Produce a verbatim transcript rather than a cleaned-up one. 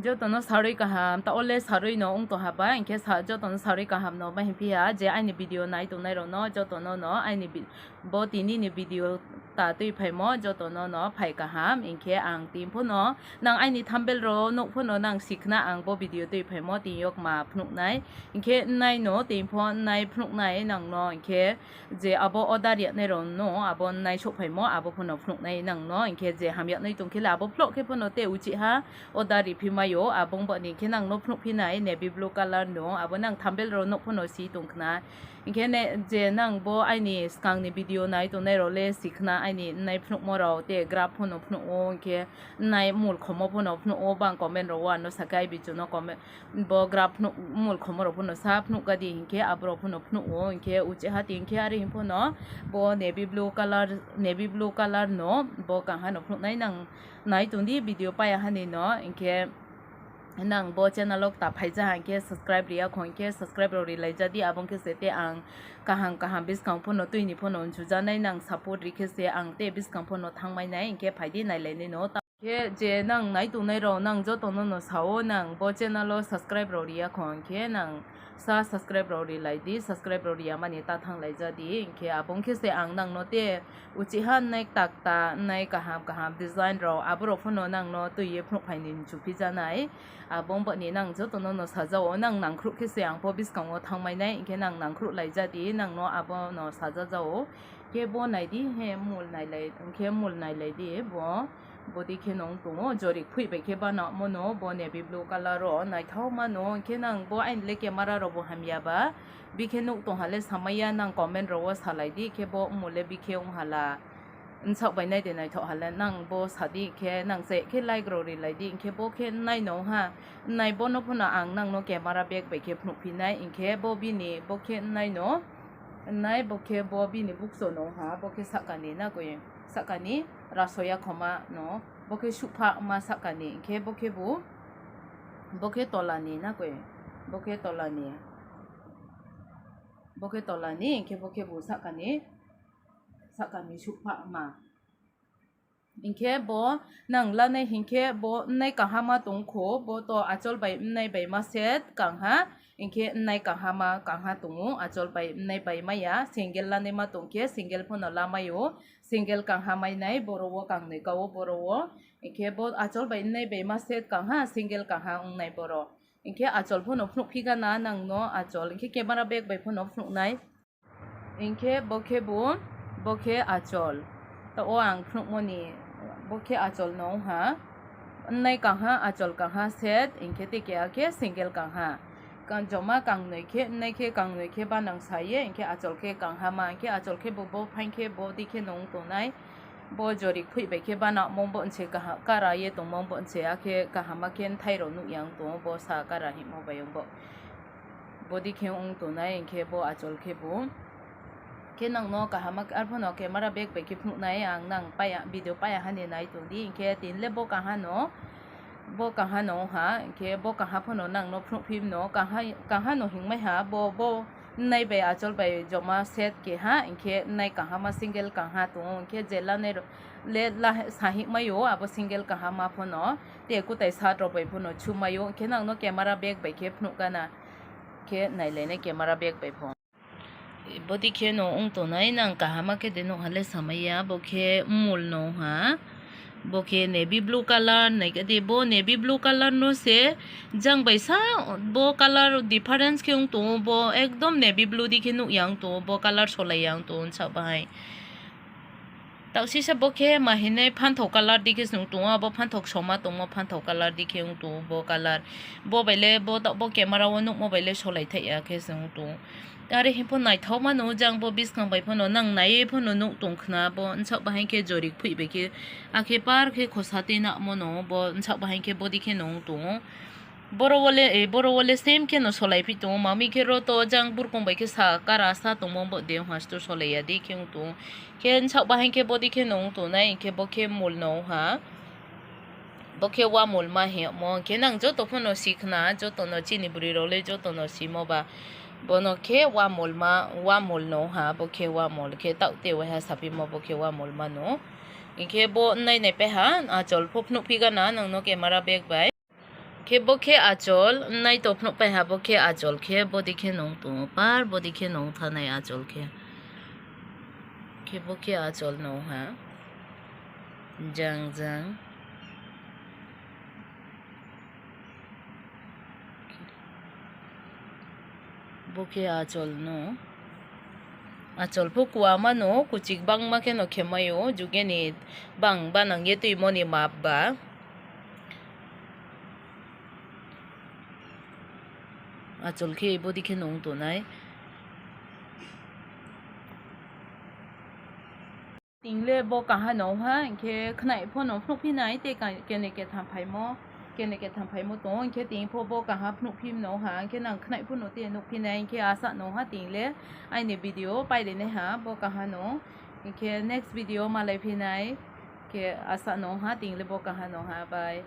Joto no sarui kaham, taoh wo le sarui no ong tong ha ba, hing khe sa-, joto no sarui kaham no ma hing phi ha, je aini video nai tongnai rao no, joto no no aini vi-, bo tini ni video ta tuiphaimo, joto no no phai kaham, hing khe ang tini pho no, nang aini thumbnail rao nuh pho no nang si khna ang bo video tuiphaimo tini yo kma phnuh nai, hing khe nai no tini pho nai phnuh nai nang no, hing khe je abo order ri yag nai rao no, abo nai souhphaimo, abo pho no phnuh nai nang no, hing khe je hamya nai tong khe le abo vlog khe pho no te uchih ha order ri phi mai ou, abo ong bo ni hing khe nang no phnuh phi nai navy blue colour no, abo nang thumbnail rao nuh pho no si tong khna. Hing khe ne, je nang bo aini skang ni video nai tongnai rao le si khna, aini nai phnuhmo rao te graph pho no phnuh ou, hing khe nai mul khomo pho no phnuh ou, bang comment rao wo ano sa khe ai bichu no comment, bo graph phnuh, mul khomo rao pho no sa phnuh ga di, hing khe abo rao pho no phnuh ou, hing khe uchih ha tini khe are hing pho no bo navy blue colour, navy blue colour no bo kangha no phnuh nai nang nai tong di video paiya ha ni no, hing khe nang bo channel wo kta phai ja ha hing khe subscribe ri ya kho hing khe subscribe rao ri lai ja di, abo ong khe se te ang kaham kaham buskang pho no tui ni pho no nchu ja nai nang support ri khe se ang te buskang pho no thanngmai nai, hing khe phai di nailai nai no. Ta khe je nang nai tongnai rao nang joto no no sa ou, nang bo channel wo subscribe rao ri ya kho hing khe nang sa subscribe rao ri lai di, subscribe rao ri ya mani ta thanng lai ja di, hing khe abo ong khe se ang nang no te uchih ha nai kta kta nai kaham kaham design rao abo rao pho no nang no tui ye phnuh phai ni nchu phi ja nai. Abo ong bo ni nang joto no no sa ja ou, nang nangkhruh khe se ang pho buskang wo thanngmai nai, hing khe nang nangkhruh lai ja di, nang no abo no sa ja ja ou. Khe bo nai di, he mul nailai, hing khe mul nailai di bo. Bo dei khe no ong tong ou, jori kphoih bai khe banamo no, bo navy blue colour wo naithaoma no, hing khe nang bo aini le camera rao bo hamya ba, bikhe nuh tong ha le samai ya, nang comment rao wo salai di, khe bo mmul le bikhe ong ha la, nsaoh bai nai de naithaoh ha le, nang bo sa di, khe nang se khe like rao ri lai di, hing khe bo khe nai no ha, nai bo no pho no ang nang no camera back bai khe phnuh phi nai, hing khe bo bini, bo khe nai no, nai bo khe bo bini bukcho no ha, bo khe sahka ni na koi, sahka ni rasoya khoma no, bo khe suhphama sahka ni, hing khe bo khe bu, bo khe tola ni na koi, bo khe tola ni, bo khe tola ni, hing khe bo khe bu sahka ni, sahka ni suhphama. Hing khe bo nang lanai hing khe bo nai kahama tong kho, bo to achol bai nai bai ma set kangha, hing khe nai kahama kangha tong ou, achol bai nai bai mai ya, single lanaima tong khe single pho no lamai ou, single kangha mai nai boro wo kangnoi ka ou boro wo, hing khe bo achol bai nai bai ma set kangha, single kangha ong nai boro. Hing khe achol pho no phnuh phi gana nang no achol, hing khe camera back bai pho no phnuh nai. Hing khe bo khe bu, bo khe achol. Taoh wo ang phnuhmo ni, bo khe achol no ong ha. Nai kangha, achol kangha set, hing khe tei keha khe single kangha. Joma kangnoi khe, nai khe kangnoi khe banang sa ye, hing khe achol khe kanghama, hing khe achol khe bo, bo phaing khe bo dei khe no ong tongnai. Bo jori kphoih bai khe banamo bo nse kaha-, kara ye tongmo bo nse, akhe kahama khe nthai rao nuh ya ong tong ou, bo sa kara hingmo bai ong bo. Bo dei khe ong tongnai, hing khe bo achol khe bu. Khe nang no kahama khe arphuh no camera back bai khe phnuh nai, ang nang paiya, video paiya ha ni nai tong di, hing khe tini le bo kangha no, bo kangha no ong ha, hing khe bo kangha pho no nang no phnuh phi no, kangha, kangha no hingmai ha, bo, bo nai bai achol bai joma set keha, hing khe nai kahama single kangha tong ou, hing khe je lanai rao le la sa hingmai ou, abo single kahama pho no, te kutai shirt rao bai pho no chumai ou, hing khe nang no camera back bai khe phnuh gana, khe nailai nai camera back bai pho. Bo dei khe no ong tongnai, nang kahama khe de nuh ha le samai ya, bo khe mmul no ong ha. Bo khe navy blue colour, nai khe de bo navy blue colour no se, jang bai sa, bo colour difference khe ong tong ou, bo ekdom navy blue dei khe nuh ya ong tong ou, bo colour solai ya ong tong ou, nsaoh bahai. Taoh sisa bo khe ma hinai phanthao colour dei khe se ong tong ou, abo phanthao soma tongmo phanthao colour dei khe ong tong ou, bo colour. Bo bai le, bo taoh bo camera wo nuhmo bai le solai thaih ya khe se ong tong ou. Are hing pho naithaoma no, jang bo buskang bai pho no, nang nai ye pho no nuh tong khna, bo nsaoh bahai khe jori kphoih bai khe, akhe par khe khosa tui namo no, bo nsaoh bahai khe bo dei khe no ong tong ou. Boro wo le, eh, boro wo le same khe no solai phi tong ou, ma mi khe ro to jang burkong bai khe sa kara sa tongmo bo de ong ha sto solai ya dei khe ong tong ou. Khe nsaoh bahai khe bo dei khe no ong tongnai, hing khe bo khe mul no ong ha. Bo khe wamulma hingmo, hing khe nang joto pho no si khna, joto no chini broi rao le joto no simo ba. Bo no khe wamulma, wamul no ong ha, bo khe wamul khe taoh te waiha saphimo bo khe wamulma no. Hing khe bo nai nai pai ha, achol pho phnuh phi gana nang no camera back bai. Khe bo khe achol, nai to phnuh pai ha, bo khe achol khe, bodei khe nung tong ou, par bodei khe nung thanai achol khe. Khe bo khe achol no ha. Jang jang. Bo khe achol no. Achol pho kuama no, kuchik bangma khe no khemai ou, juge ni bang banang ye tuimo ni map ba. Achol khe bodei khe nung tongnai. Ting le bo kaha no ha, hing khe khnai pho no phnuhphi nai, tei ka-, kene ketham phaimo, kene ketham phaimo tong ou, hing khe ting pho bo kaha phnuhphi no ha, hing khe nang khnai pho no tei nuhphi nai, hing khe asa no ha ting le aini video pairinaiha bo kaha no, hing khe next video malaiphi nai, khe asa no ha ting le bo kaha no ha, bye.